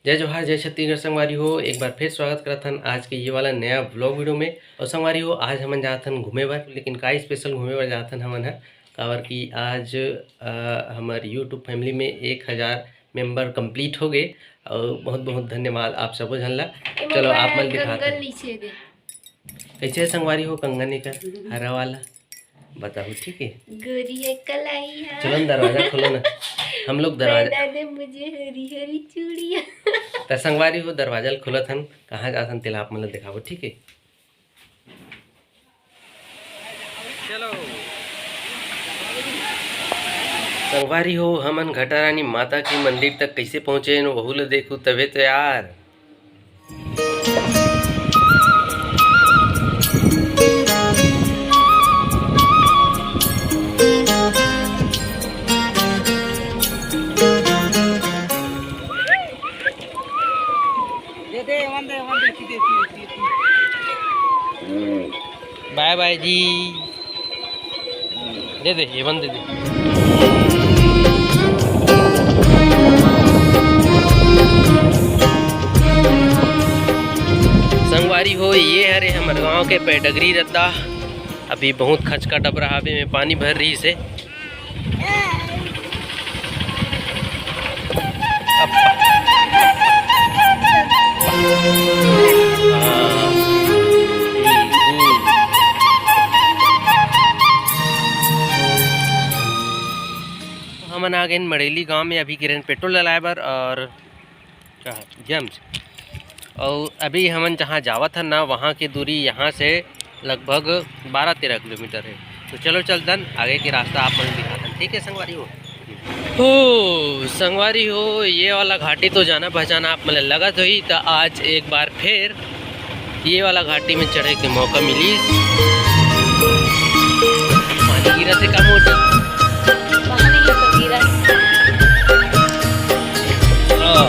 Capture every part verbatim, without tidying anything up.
जय जोहार, जय छत्तीसगढ़ संगवारी हो, एक बार फिर स्वागत करत हन आज के ये वाला नया व्लॉग वीडियो में। और संगवारी हो, आज हमन जात हन घूमे बर, लेकिन का स्पेशल घूमे बर जात हन हमन ह, काबर कि आज, अ, हमर YouTube फैमिली में एक हज़ार मेंबर कंप्लीट हो गए। और बहुत बहुत धन्यवाद आप सबो झन ला। चलो, आप मन दिखात हन। कैसे संगवारी हो कंगन एकर हरा वाला? बताओ, ठीक है? गोरी है कलाई है। चलो ना, दरवाजा खोलो ना। हम लोग दरवाजा पहना दे मुझे हरी हरी चूड़िया। त संगवारी हो, दरवाजा ल खोलत हन, कहाँ जात हन, तेला आप मन ल देखाबो, ठीक है? चलो। संगवारी हो, हमन घटा रानी माता के मंदिर तक कैसे पहुँचे, वहू ल देखू तबे तो यार। बाय बाय जी। दे दे, ये बंद दे दे। संगवारी हो, ये हरे हमर गांव के पैडगरी रद्दा। अभी बहुत खचका डबरा हावे में पानी भर रही से। हमन आ गए मड़ेली गांव में, अभी गिरन पेट्रोल डलाए बर और क्या है, जम्स। और अभी हमन जहाँ जावत हन ना, वहाँ की दूरी यहाँ से लगभग बारह तेरह किलोमीटर है। तो चलो चलतन, आगे के रास्ता आप मन दिखातन, ठीक है संगवारी हो। हो संगवारी हो, ये वाला घाटी तो जाना पहचाना आप मन लगत होही, तो आज एक बार फिर ये वाला घाटी में चढ़े के मौका मिली। पानी गिरत है का मोटर? पानी तो गिरा। हाँ।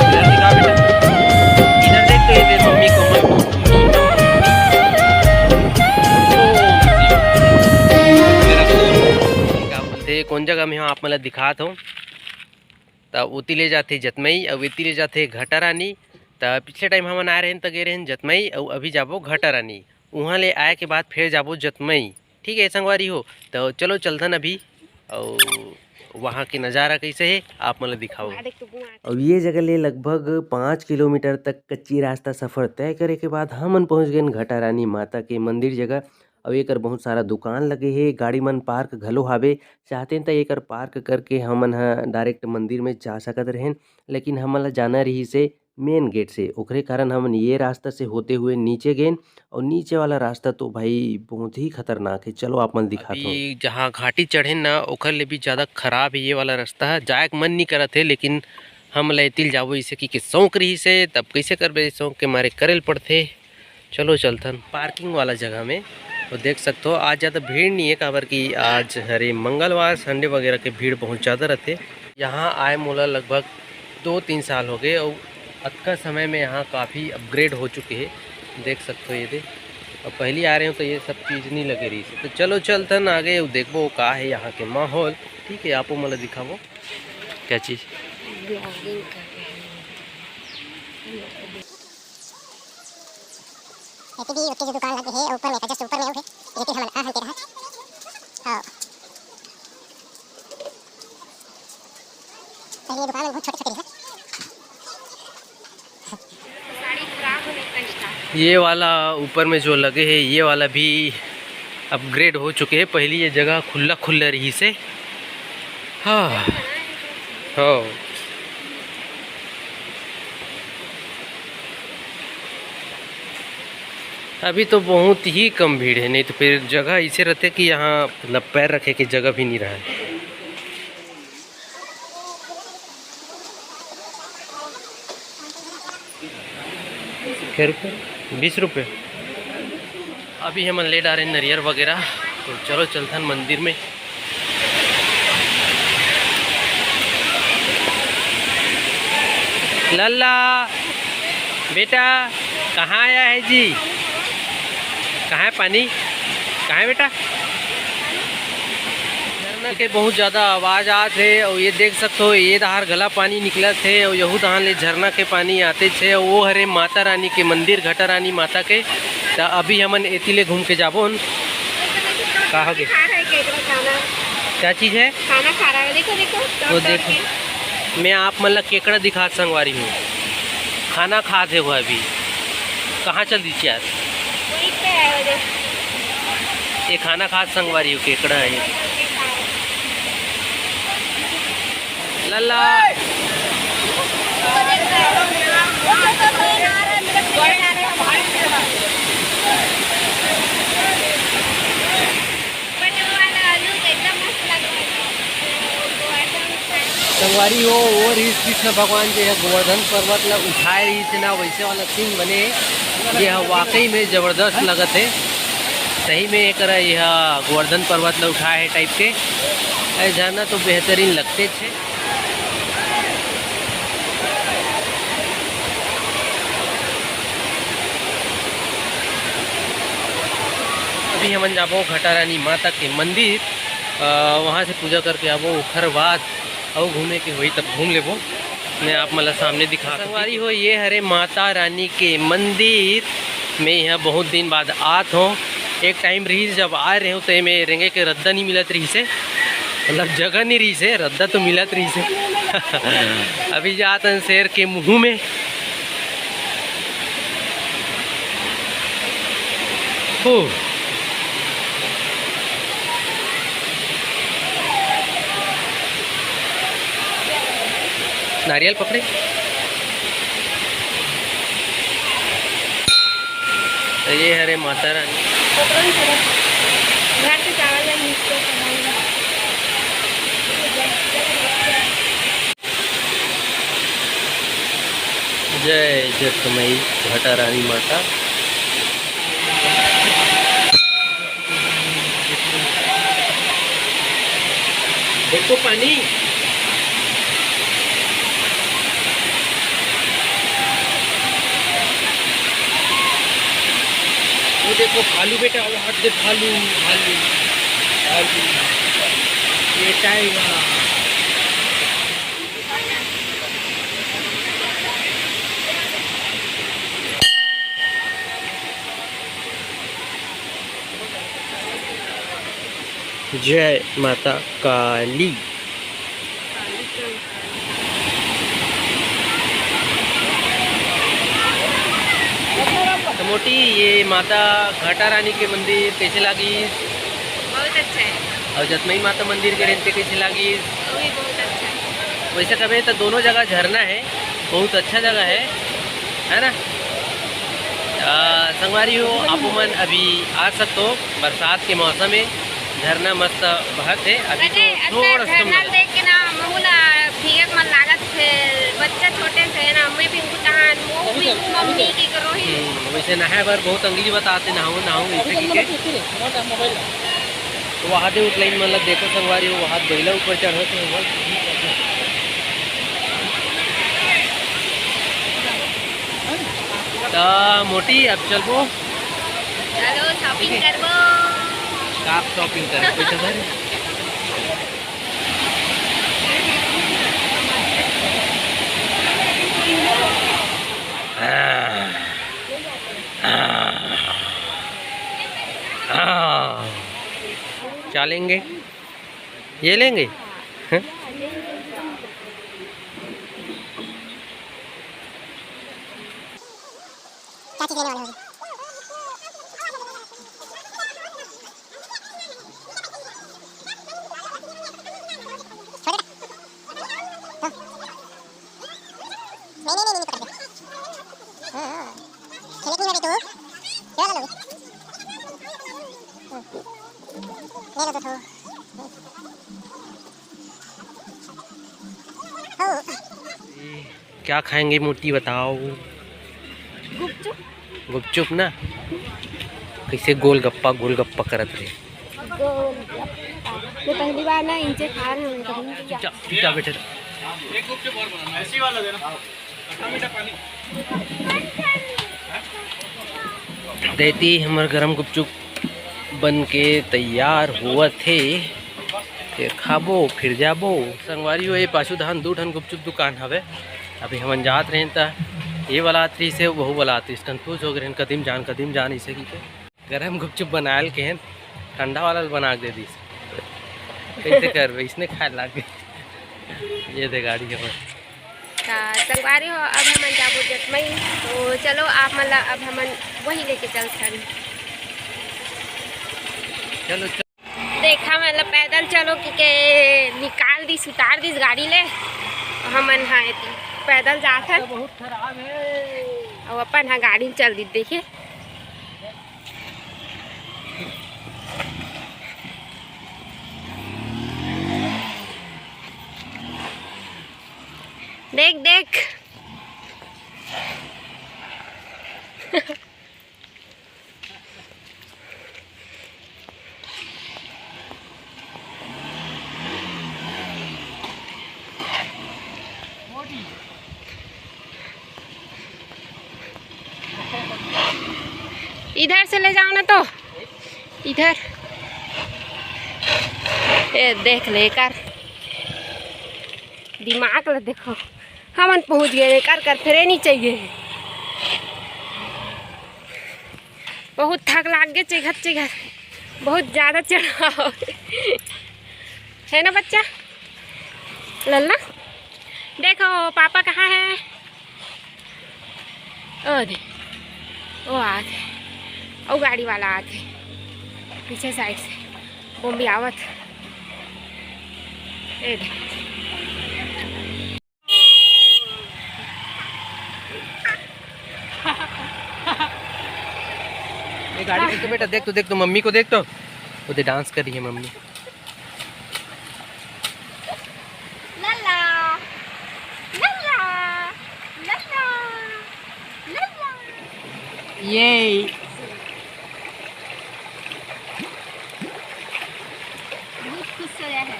इधर दिखा बेटा, इधर देख तो, ये दे मम्मी को, मम्मी, मम्मी, मम्मी। ओ, मेरा फोन। का बोलते, कौन जगह में हो आप, मतलब दिखात हो। त ओती ले जाथे जतमई अउ एती ले जाथे घटारानी। त पिछले टाइम हमन आए रहेन त गे रहेन जतमई अउ अभी जाबो घटारानी। उहाँ ले आए के बाद फिर जाबो जतमई। ठीक है संगवारी हो, त चलो चलथन अभी अउ वहाँ के नज़ारा कैसे है आप मन ल दिखाओ। अउ ये जगह ले लगभग पाँच किलोमीटर तक कच्ची रास्ता सफर तय करे के बाद हमन पहुँच गेन घटारानी माता के मंदिर जगह। अउ एकर बहुत सारा दुकान लगे हे, गाड़ी मन पार्क घलो हावे। चाहतेन त एकर पार्क करके हमन ह डायरेक्ट मंदिर में जा सकत रहेन, लेकिन हमन ला जाना रहिस हे मेन गेट से, ओकरे कारण हमन ये रास्ता से होते हुए नीचे गेन। अउ नीचे वाला रास्ता तो भाई बहुत ही खतरनाक है। चलो आप मन दिखात हूँ। अभी जहाँ घाटी चढ़ेन ना, ओकर ले भी ज़्यादा खराब है ये वाला रास्ता। जाए के मन नहीं करत है, लेकिन हम ला एती ल जाबो इसे कि, कि शौक रहिस हे, तब कैसे करबे, शौक के मारे करे ल पड़थे। चलो चलथन पार्किंग वाला जगह में। तो देख सकते हो आज ज़्यादा भीड़ नहीं है, काबर कि आज हरे मंगलवार, संडे वगैरह के भीड़ बहुत ज़्यादा रहते। यहाँ आए मोला लगभग दो तीन साल हो गए और अतका समय में यहाँ काफ़ी अपग्रेड हो चुके हैं। देख सकते हो ये दे, अब पहली आ रहे हो तो ये सब चीज़ नहीं लगे रही। तो चलो चलथन आगे, देखबो का है यहाँ के माहौल। ठीक है, आपो मोला दिखाबो। क्या चीज़? एती भी ओती जो दुकान लगे हे, ऊपर में, just ऊपर में अउ हे, लेकिन हमन आ हन तेरा। हाँ। पहले ये दुकान में बहुत छोटे-छोटे रहिस हे। ये वाला ऊपर में जो लगे हे, ये वाला भी अपग्रेड हो चुके हे। पहली ये जगह खुल्ला-खुल्ला रहिस हे। हाँ। हाँ। अभी तो बहुत ही कम भीड़ है, नहीं तो फिर जगह ऐसे रहते कि यहाँ मतलब पैर रखे के जगह भी नहीं रहा है। कै रुपये? बीस रुपये। अभी हमन ले डारे नरियर वगैरह, तो चलो चलथन मंदिर में। लल्ला, बेटा, कहाँ आया है जी? कहाँ है पानी? कहाँ है बेटा? के बहुत ज्यादा आवाज आत हे, अउ ये देख सकत हो, ये डहार घला पानी निकलत हे, अउ यहू डहार ले झरना के पानी आते छे। वो हरे माता रानी के मंदिर, घटा रानी माता के। त अभी हमन एती ले घूम के जाबो न। का हो गे? खा रहा है केकड़ा खाना। क्या चीज है? खाना खा रहा है, देखो, देखो, वो टॉप टॉप देखो। के। मैं आप मन ला केकड़ा दिखात संगवारी हो, खाना खात हे वो अभी। कहाँ चल दी यार? वहीं पे है वो, देखो। ये खाना खात संगवारी हो, केकड़ा है ये। लल्ला। संगवारी हो, वो रिहिस कृष्ण भगवान जे ह गोवर्धन पर्वत ला उठाए रिहिस ना, वैसे वाला सीन बने हे। ये ह वाकई में जबरदस्त लगत हे। सही में एकरा ये ह गोवर्धन पर्वत ला उठाए हे टाइप के। ये झरना तो बेहतरीन लगते छे। अभी हमन जाबो घटा रानी माता के मंदिर, अ, वहाँ से पूजा करके आबो, ओखर बाद अउ घूमे के होई तब घूम लेबो। मैं आप मन ला सामने दिखा संगवारी हो, ये हरे माता रानी के मंदिर। मैं यहाँ बहुत दिन बाद आत हों। एक टाइम रिहिस जब आए रहेंव तो एमे रेंगे के रद्दा नहीं मिलत रिहिस हे, मतलब जगह नहीं रिहिस हे, रद्दा तो मिलत रिहिस हे। अभी जात हन शेर के मुँह में। हो। नारियल पकड़े। तो ये हरे माता रानी। घर से चावल या मीट को बनाऊंगा। जय जगदम्बा घटा रानी माता। देखो पानी, वो देखो भालू बेटा, वो हाथ दे, भालू, भालू, भालू, ये टाइगर। जय माता काली। तो मोटी, ये माता घाटा रानी के मंदिर कैसे लागिस? बहुत अच्छा है। और जतमई माता मंदिर के रेंते कैसे लागिस? वो भी बहुत अच्छा है। वैसे कहे तो दोनों जगह झरना है, बहुत अच्छा जगह है, है ना? आ, संगवारी हो, आप मन अभी आ सकते हो, बरसात के मौसम है, झरना मस्त बहत है। अभी तो अरे, अच्छा थोड़ा सा कम झरना लगा। देख के ना, महू ला भीगे के मन लागत है, बच्चा छोटे से है ना, मैं भी उठहान, वो भी मम्मी की करो ही। हम्म, वैसे नहाए बर बहुत अंगली बताते, नहाओ, नहाओ, ऐसे की के। तो वहाँ दे उतलाइन मन ला देखो संगवारी हो, वहाँ बैला ऊपर चढ़ो तो वो। त मोटी, अब चलबो। चलो, shopping करबो। का shopping करबो? पैसा भर। हाँ। हाँ। हाँ। क्या लेंगे? ये लेंगे? हैं? क्या चीज़ लेने वाले हो? छोटे का? हाँ। नहीं, नहीं, नहीं, नहीं, पकड़ दे। हाँ, हाँ। खेले कि नहीं अभी तू? खेला लो। हम्म। ले लो तो थो। हो। क्या खाएंगे मोटी, बताओ? गुपचुप। गुपचुप ना, कैसे गोलगप्पा गोलगप्पा करत रहे। गोलगप्पा। मैं पहली बार ना इनसे खा रहे हैं, कभी नहीं किया। चुपचाप, चुपचाप बैठे रहो। देती हमर गरम गुपचुप बन के तैयार हुआ थे। फिर खाबो, फिर जाबो। संगवारी हो, ये पाछू धान दू ठन गुपचुप दुकान हवे। अभी हमन जात रहेन त ये वाला आत रहिस हे, वहू वाला आत रहिस, confuse हो गे रहेन, कदिम जान, कदिम जान, इसे कि के गरम गुपचुप बनायल के हेन, ठंडा वाला ल बना के दे दिस। कैसे करबे, इसने खाए लाग गे। ये दे गाड़ी हमर। त संगवारी हो, अब हमन जाबो जतमई। तो चलो, आप मन ला अब हमन वही लेके चलथन। चलो, चलो। देखा, मतलब पैदल चलो कि के निकाल दिस, उतार दिस गाड़ी ले। हमन हा एती पैदल जात हन। बहुत खराब है। अउ अपन हा गाड़ी में चल दिस, देखिए। देख, देख। इधर से ले जाओ ना तो, इधर। ए, देख ले एकर दिमाग ला देखो, हमन पहुंच गए, एकर कर फेरे नहीं चाहिए। बहुत थक लाग गे चेघत चेघत, बहुत ज्यादा चढ़ाव है ना बच्चा लल्ला। देखो पापा कहाँ है, ओ दे, ओ आत हे, ओ गाड़ी वाला आत हे पीछे साइड से, वो भी आवत हे। ए दे। ये गाड़ी में तो बेटा देख तो, देख तो मम्मी को देख तो, वो दे डांस कर रही है मम्मी। लल्ला, लल्ला, लल्ला, लल्ला। ये बहुत खुश हो रहा है।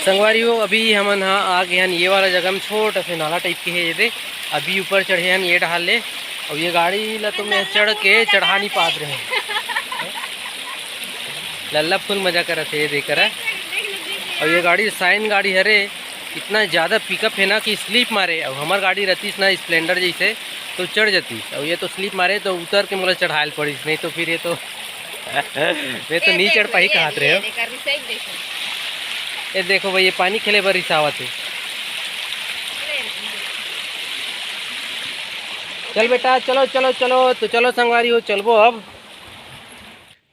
संगवारी हो, अभी हमन हा आ गए हन ये वाला जगह में, छोटा से नाला टाइप के है ये दे। अभी ऊपर चढ़े हन ये डहार ले, और ये गाड़ी ला तो मैं चढ़ के चढ़ा नहीं पात रहे। लल्ला फुल मजा करत हे ये दे करा। और ये गाड़ी साइन गाड़ी हरे, इतना ज़्यादा पिकअप है ना कि स्लिप मारे। और हमार गाड़ी रहतीस ना स्प्लेंडर जैसे, तो चढ़ जातीस, और ये तो स्लिप मारे तो उतर के मोला चढ़ायल पड़ीस, नहीं तो फिर ये तो मैं तो नहीं चढ़ पाही कहत रहे हो। ये देखो भाई, ये पानी खेले बर रिसावत है। चल बेटा, चलो, चलो, चलो। तो चलो संगवारी हो, चलबो अब।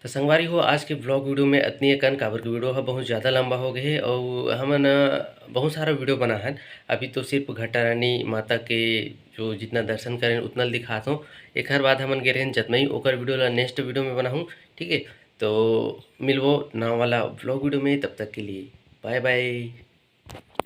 तो संगवारी हो, आज के ब्लॉग वीडियो में अतनी अकन, काबर के वीडियो ह बहुत ज़्यादा लंबा हो गए है और हमन, अ, बहुत सारा वीडियो बना है। अभी तो सिर्फ घटारानी माता के जो जितना दर्शन करें उतना ल दिखात हों। एकर बाद हमन गे रहेन जतमई, ओकर वीडियो ला नेक्स्ट वीडियो में बनाहूँ, ठीक है। तो मिलबो नवा वाला ब्लॉग वीडियो में, तब तक के लिए बाय बाय।